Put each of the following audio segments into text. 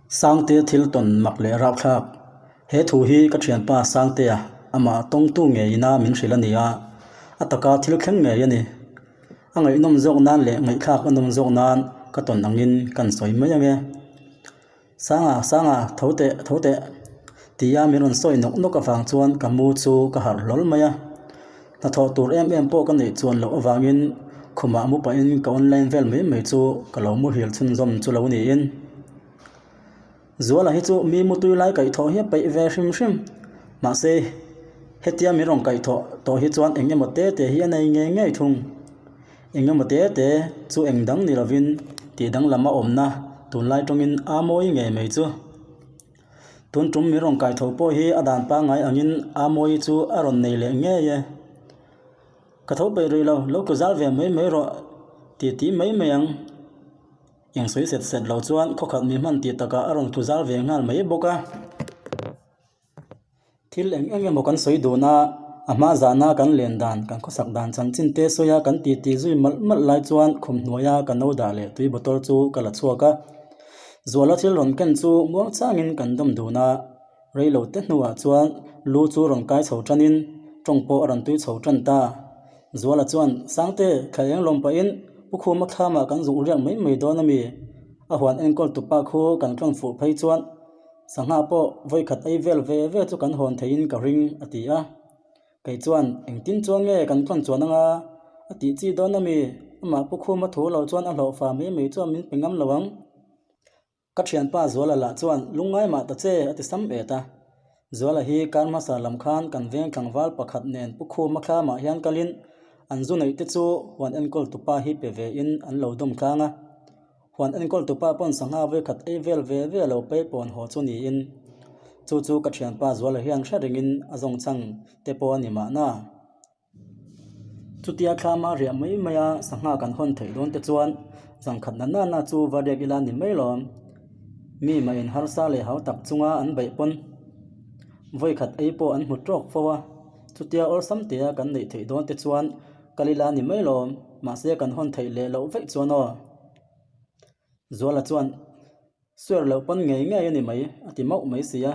Sangte thil tawn mak leh rapthlak. He thu hi ka thianpa Sangtea amah tawngtu ngeiin a min hrilh a ni a, a taka thil thleng ngei a ni. A ngaihnawm zawk nan leh ngaihthlak a nawm zawk nan ka tawn angin kan sawi mai ange. Sanga, Sanga, tho teh, tho teh tia min rawn sawi nawk nawk avang chuan ka mu chu ka harh hlawl mai a. Hnathawh tur em em pawh ka neih chuan loh avangin khumah mu pahin ka online vel mai mai chu ka lo muhil chhunzawm chu lo niin. Zuala hi chu mi mutui lai kaihthawh hi a peih ve hrim hrim. Mahse, hetia min rawn kaihthawh tawh hi chuan eng emaw te te hi a nei ngei ngei thung. Eng emaw te te chu eng dang ni lovin tih danglam a awmna tunlai tawngin a mawi ngei mai chu. Tun tum min rawn kaitho pawh hi a dan pangngai angin a mawi chu a rawn nei leh ngei e. Ka tho peih rih lo, lo tlu zal ve mai mai rawh ti ti mai mai ang. Eng sawi set set lo chuan khawkhat mi hman tih takah a rawn tlu zal ve nghal mai bawk a. Thil eng eng emaw kan sawi dun a, a hma zahna kan len dan, kan khawsak dan chanchin te sawi a kan titi zui malh malh lai chuan khum hnuaia ka no dah leh tui bottle chu ka la chhuak a. Zuala thil rawn ken chu muang changin kan dawm dun a, rei lo te hnuah chuan lu chu rawn kai chho tanin tawng pawh a rawn tui chho tan ta. Zuala chuan, Sangte, thla eng lawm pahin Pu Khuma thlamah kan zuk riak mai mai dawn a mi? A huan enkawl tupa khu kan tlawn fuh phei chuan Sangha pawh vawikhat ei vel ve ve chu kan hawn theiin ka ring, a ti a. Kei chuan, Engtin chuan nge kan tlawn chuan anga? A tih chi dawn a mi? Amah Pu Khuma thu lo chuan a hlawh fa mai mai chuan min pe ngam lo ang. Ka thianpa Zuala lah chuan, Lungngai mah ta che, a ti sam et a. Zuala hi kar hmasa lam khan kan veng tlangval pakhat nen Pu Khuma thlamah hian kalin an zu neih te chu huan enkawl tupa hi pe vein an lo dawm tlang a. Huan enkawl tupa pawn sangha vawikhat ei vel ve ve lo pei pawn haw chu niin chu chu ka thianpa Zuala hian hre ringin a zawng chang te pawh a ni mahna. Chutia thlama riah mai mai a sangha kan hawn theih dawn te chuan zangkhat na nana chu va riak ila ni mai lawm. Mi mah in harsa leh hau tak chunga an beih pawn vawikhat ei pawh an hmu tawk fo a, chutia awlsam tea kan neih theih dawn te chuan kal ila ni mai lawm, mahse kan hawn theih leh loh veih chuan aw. Zuala chuan, Swer loh pawn ngei ngei a ni mai, a ti mauh mai si a.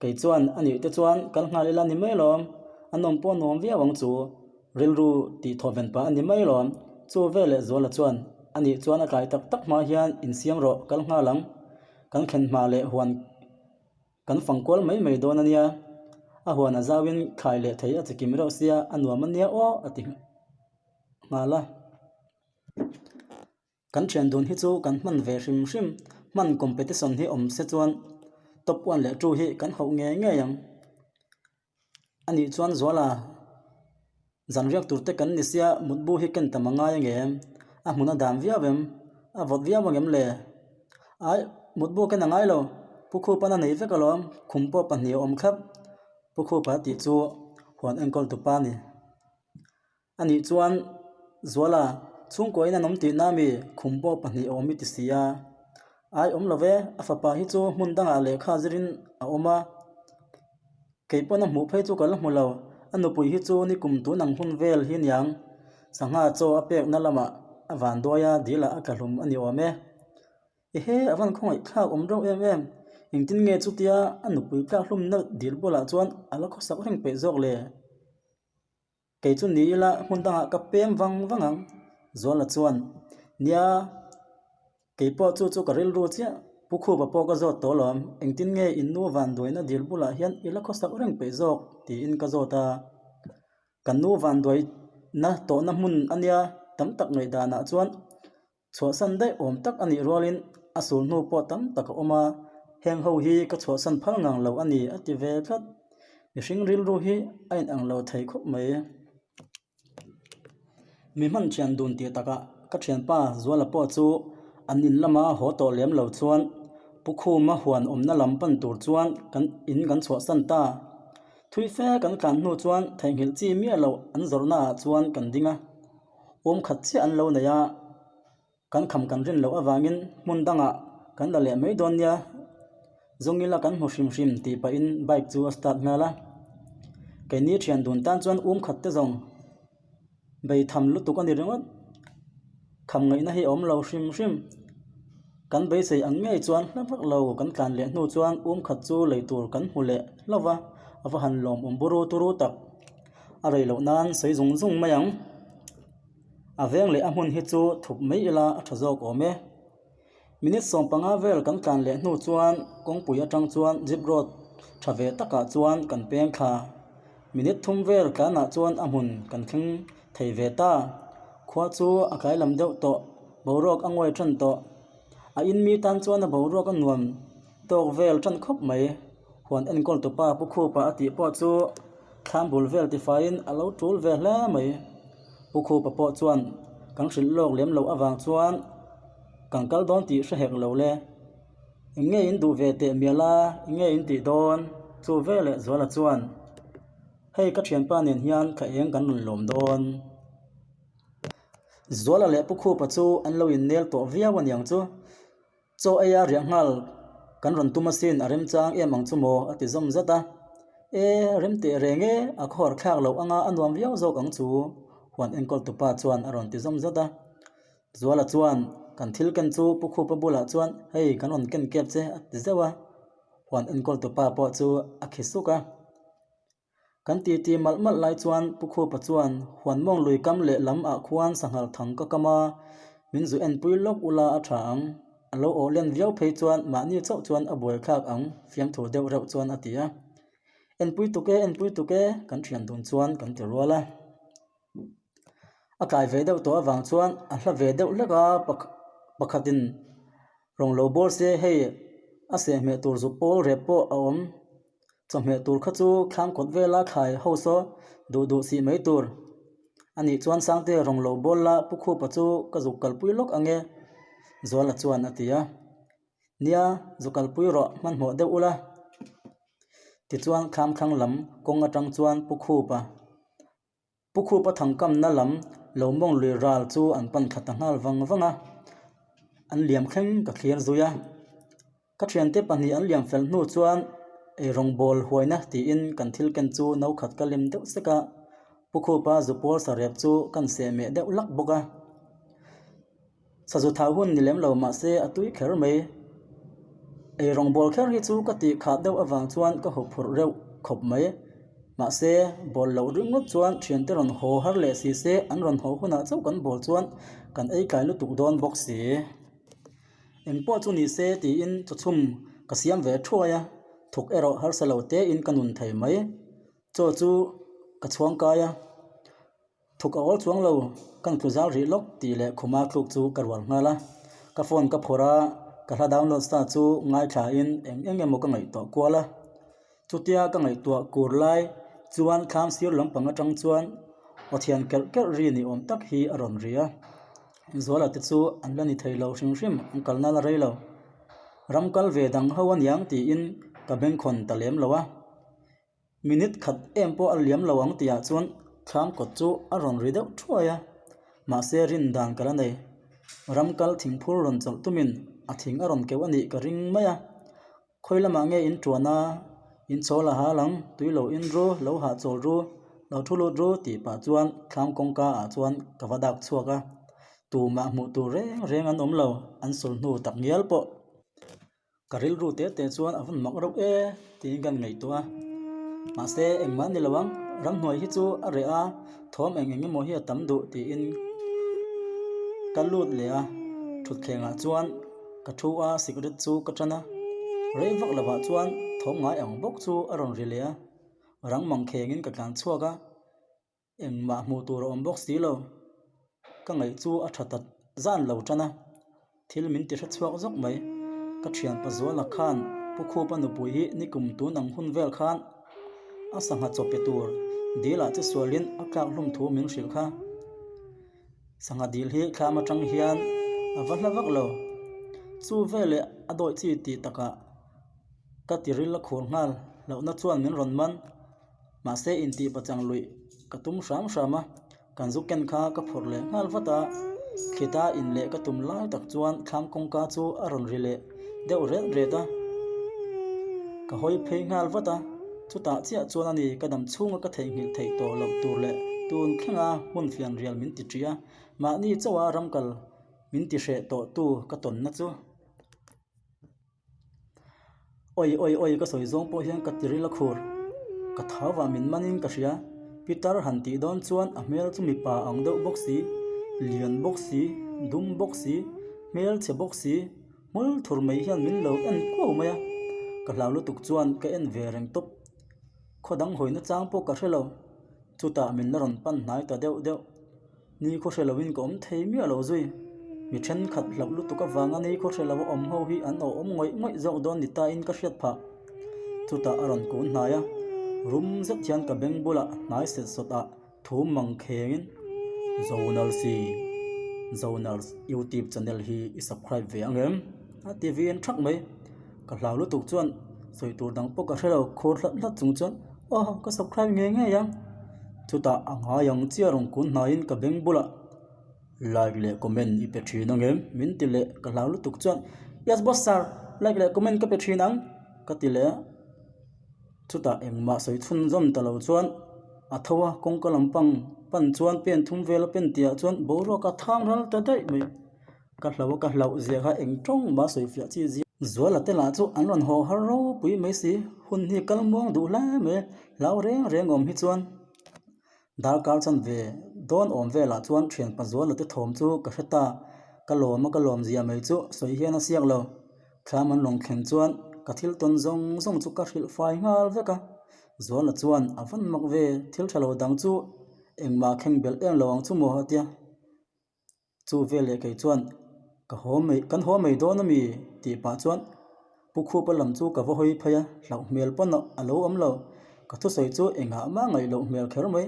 Kei chuan, A nih te chuan kal nghal ila ni mai lawm, a nawm pawh nuam viau ang chu, rilru tih thawh ven pah a ni mai lawm. Chu veleh Zuala chuan, A nih chuan a tlai tak tak hma hian insiam rawh, kal nghal ang. Kan thlen hma leh huan Kan fang kual mai mai dawn a nia, a huan a zauin thlai leh thei a chikim reuh sia a nuam a nia aw a ti nghal a. Kan thian dun hi chu kan hman ve hrim hrim, hman competition hi awm se chuan top one leh two hi kan hauh ngei ngei ang. A nih chuan Zuala zan riak tur te kan ni sia mutbu hi ken tam a ngai ang em? A hmun a dan viau em? A vawt viau ang em le? Ai, mutbu ken a ngai lo, Pu Khupan a nei vek alawm, khum pawh pahnih a awm thlap, Pu Khupa tih chu huan enkawl tupa a ni. A nih chuan Zuala, chhungkuain an awm tihna mi khum pawh pahnih a awm i ti si a. Ai awm lo ve, a fapa hi chu hmun dangah lehkha zirin a awm a. Kei pawn a hmuh phei chu ka la hmu lo, a nupui hi chu nikum tun ang hun vel hi niang. Sangha chaw a pekna lamah a vanduai a, dil ah a tla hlum a ni awm e. Ehe, a van khawngaih thlak awm reuh em em. Engtin nge chutia a nupui tlak hlumna dil bulah chuan a la khawsak reng peih zawk le? Kei chu ni ila hmun dangah ka pem vang vang ang. Zuala chuan, Nia, kei pawh chu chu ka rilru chiah. Pu Khupa pawh ka zawt tawh alawm. Engtin nge in nu van duaina dil bulah hian i la khawsak reng peih zawk? tiin ka zawt a. Kan nu van duaina tawhna hmun a nia tam tak ngaihdanah chuan Chhuahsan daih awm tak a nih rualin a sul hnu pawh tam tak a awm a, heng ho hi ka chhuahsan phal ngang lo a ni a ti ve tlat. Mihring rilru hi a inang lo thei khawp mai. Mi hman thian dun tih takah ka thianpa Zuala pawh chu an in lama haw tawh lem lo chuan Pu Khuma huan awmna lam pan tur chuan kan in kan chhuahsan ta. Thui fe kan tlan hnu chuan theihnghilh chi miah loh an zawrhnaah chuan kan ding a. Awm khat chiah an lo nei a, kan kham kan rin loh avangin hmun dangah kan la leh mai dawn nia, zawngila kan hmu hrim hrim tih pahin bike chu a start nghal a. Keini thian dun tan chuan um khat te zawng bei tham lutuk a ni ringawt, kham ngaihna hi a awm lo hrim hrim. Kan beisei ang ngei chuan hla vak lo kan tlan leh hnu chuan um khat chu lei tur kan hmu leh hlauh va, a va han lawmawm buru turu tak. A rei loh nan sawi zung zung mai ang. A veng leh a hmun hi chu thup mai ila a tha zawk awm e. Minute 15 vel kan tlan leh hnu chuan kawngpui atang chuan jeep road tha ve takah chuan kan peng thla. Minute thum vel tlanah chuan a hmun kan thleng thei ve ta. Khua chu a tlai lam deuh tawh, boruak a nguai tan tawh. A in mi tan chuan a boruak a nuam tawk vel tan khawp mai. Huan enkawl tupa Pu Khupa a tih pawh chu thlam bul vel tifaiin a lo tul ve hle mai. Pu Khupa pawh chuan kan hrilh lawk lem loh avang chuan kan kal dawn tih hre hek lo le. Eng nge in duh ve teh mial a, eng nge in tih dawn? Chu veleh Zuala chuan, Hei ka thianpa nen hian thla eng kan rawn lawm dawn. Zuala leh Pu Khupa chu an lo innel tawh viau aniang chu. Chaw eia riah nghal kan rawn tum asin a remchang em ang chu maw a ti zawm zat a. E, rem teh reng e, a khawhar thlak loh anga a nuam viau zawk ang chu huan enkawl tupa chuan a rawn ti zawm zat a. Zuala chuan kan thil ken chu Pu Khupa bulah chuan hei kan rawn ken kep che a ti zeuh a. Huan enkawl tupa pawh chu a khi suk a. Kan titi malh malh lai chuan Pu Khupa chuan huan mawng lui kam leh lam ah khuan sanghal thang ka kam a, min zu enpui lawk ula a tha ang. A lo awh len viau phei chuan mahni chauh chuan a buai thlak ang fiamthu deuh reuh chuan a ti a. Enpui tuk e, enpui tuk e, kan thian dun chuan kan ti rual a. A kai ve deuh tawh avang chuan a hla ve deuh hlek a pakhatin rawn lo bawr se hei a sehhmeh tur zuk pawl rep pawh a awm. Chawhmeh tur kha chu thlam kawt vela thlai ho saw duh duh sih mai tur a nih chuan Sangte rawn lo bawl la Pu Khupa chu ka zuk kalpui lawk ang e Zuala chuan a ti a. Nia zu kalpui rawh hmanhmawh deuh ula tichuan thlam thlang lam kawng atang chuan Pu Khupa Pu Khupa thangkamna lam lo mawng lui ral chu an pan thla ta nghal vang vang a, an liam thleng ka thlir zui a. Ka thiante pahnih an liam fel hnu chuan eirawng bawl huaina tiin kan thil ken chu no khat ka lem deuh sek a, Pu Khupa zupawl sarep chu kan seh meh deuh lak bawk a. Sazu thau hun ni lem lo mahse a tui kher mai. Ei rawngbawl kher hi chu ka tih khah deuh avang chuan ka haw phurh reuh khawp mai. Mahse bawl loh ringawt chuan thiante rawn haw har leh si se an rawn haw hunah chauh kan bawl chuan kan ei tlai lutuk dawn bawk si. Eng pawh chu ni se tiin chawchhum ka siam ve thuai a, thawk erawh harsa lo tein ka nun thei mai. Chaw chu ka chhuang kai a. Thuk a awl chuang lo, kan tlu zal rih lawk tih leh khuma thluk chu ka rual nghal a. Ka phone ka phawrh a, ka hla download sa chu ngaithla in eng eng emaw ka ngaihtuah kual a. Chutia ka ngaihtuah kur lai chuan thlam sir lampang atang chuan aw thian kelh kelh ri ni awm tak hi a rawn ri a. Zuala te chu an la ni thei lo hrim hrim, an kalna la rei lo. Ram kal ve dang ho aniang tiin ka bengkhawn ta lem lo a. Minute khat em pawh a liam lo ang tihah chuan thlam kawt chu a rawn ri deuh thuai a, mahse rin dan ka la nei. Ram kal thingphur rawn chawlh tumin a thing a rawn keuh a nih ka ring mai a. Khawi lamah nge in tuan a, in chawl a hal ang, tui lo in ru, lo hah chawl ru, lo thu lut ru tih pah chuan thlam kawngka ah chuan ka va dak chhuak a. Tumah hmuh tur reng reng an awm lo, an sul hnu tak ngial pawh. Ka rilru teh teh chuan a vawn mak reuh e tiin kan ngaihtuah a, mahse engmah a ni lo ang, ramhnuai hi chu a reh a, thawm eng eng emaw hi a tam duh tiin ka lut leh a, thutthlengah chuan ka thu a cigarette chu ka tan a, rei vak lovah chuan thawm ngai ang bawk chu a rawn ri leh a, rang mang khengin ka tlan chhuak a. Engmah hmuh tur a awm bawk si lo. Ka ngaih chu a tha ta zan lo tan a, thil min ti hre chhuak zawk mai. Ka thian Pazuala khan Pu Khupa nupui hi nikum tun ang hun vel khan a sangha chaw pe tur dil ah che sualin a tlak hlum thu min hrilh kha. Sangha dil hi thlam atang hian a va hla vak lo. Chu veleh a dawih chi tih takah ka tiril a khur nghal hlauhna chuan min rawn man. Mahse intih pachang luih ka tum hram hram a, kan zu ken kha ka phawrh leh nghal vat a, khita in leh ka tum lai tak chuan thlam kawngka chu a rawn ri leh deuh ret ret a, ka hawi phei nghal vat a, chutah chiah chuan a ni ka dam chhunga ka theihnghilh theih tawh loh tur leh tun thlenga hmun fian rial min ti ṭih a, mahni chauha ram kal min ti hreh tawh tu ka tawnna chu. Oi oi oi ka sawi zawng pawh hian ka tiril a khur. Ka thau vah min manin ka hria. Pitar han tih dawn chuan a hmel chu mipa ang deuh bawk si, lian bawk si, dum bawk si, hmel chhe bawk si, hmul thur mai hian min lo en kuau mai a. Ka hlau lutuk chuan ka en ve reng tawp. Khaw dang hawina chang pawh ka hre lo. Chutah min la rawn pan hnai ta deuh deuh. Ni khaw hre loin ka awm thei miah lo zui. Mi thenkhat hlauh lutuk avanga ni khaw hre lo a awm ho hi an awhawm ngawih ngawih zawk dawn ni tain ka hriat phah. Chutah a rawn kun hnai a, rum zet hian ka beng bulah hnai set sawt ah thum mang khengin, Zonalsi, Zonals YouTube channel hi i subscribe ve ang em? A ti vin thak mai. Ka hlau lutuk chuan sawi tur dang pawh ka hre lo, khur hlat hlat chung chuan aw ka subscribe ngei ngei ang. Chutah a ngai ang chiah rawn kun hnaiin ka beng bulah like leh comment i pe thin ang em? Min ti leh ka hlau lutuk chuan yes boss sir like leh comment ka pe thin ang ka ti leh a. Chutah engmah sawi chhunzawm ta lo chuan a tho a kawngka lampang pan chuan pen thum vel a pen tihah chuan boruak a thang ral ta daih mai. Ka hlauh a ka hlauh zia kha eng tawng mah sawi fiah chi zia. Zuala te lah chu an rawn haw har ropui mai si, hun hi kal muang duh hle mai, hlau reng reng awm hi chuan darkar chan ve dawn awm velah chuan thianpa Zuala te thawm chu ka hre ta, ka lawm a ka lawm zia mai chu sawi hian a siak lo. Thlam an rawn thleng chuan ka thil tawn zawng zawng chu ka hrilh fai nghal vek a, Zuala chuan a van mak ve thil tha lo dang chu engmah keng belh em lo ang chu maw a tia. Chu veleh kei chuan ka haw mai kan haw mai dawn a mi tih pah chuan Pu Khupa lam chu ka va hawi phei a, hlauh hmel pawn a lo awm lo. Ka thusawi chu engah mah ngaih loh hmel kher mai.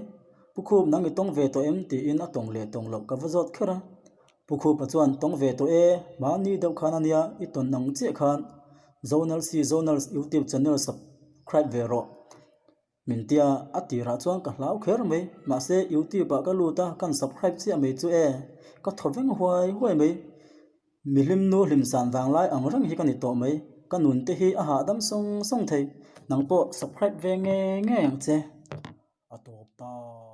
Pu Khup nang i tawng ve tawh em tiin a tawng leh tawng loh ka va zawt kher a. Pu Khupa chuan tawng ve tawh e, mahni deuh khan a nia i tawn ang chiah khan Zonal si Zonals YouTube channel subscribe ve rawh. Min tia a tirah chuan ka hlau kher mai, mahse youtube ah ka lut a, kan subscribe chiah mai chu e, ka thaw veng huai huai mai. Mihlim nu hlim san vang lai ang reng hi ka ni tawh mai, ka nun te hi a hahdam sawng sawng thei, nang pawh subscribe ve nge nge ang che. A tawp ta.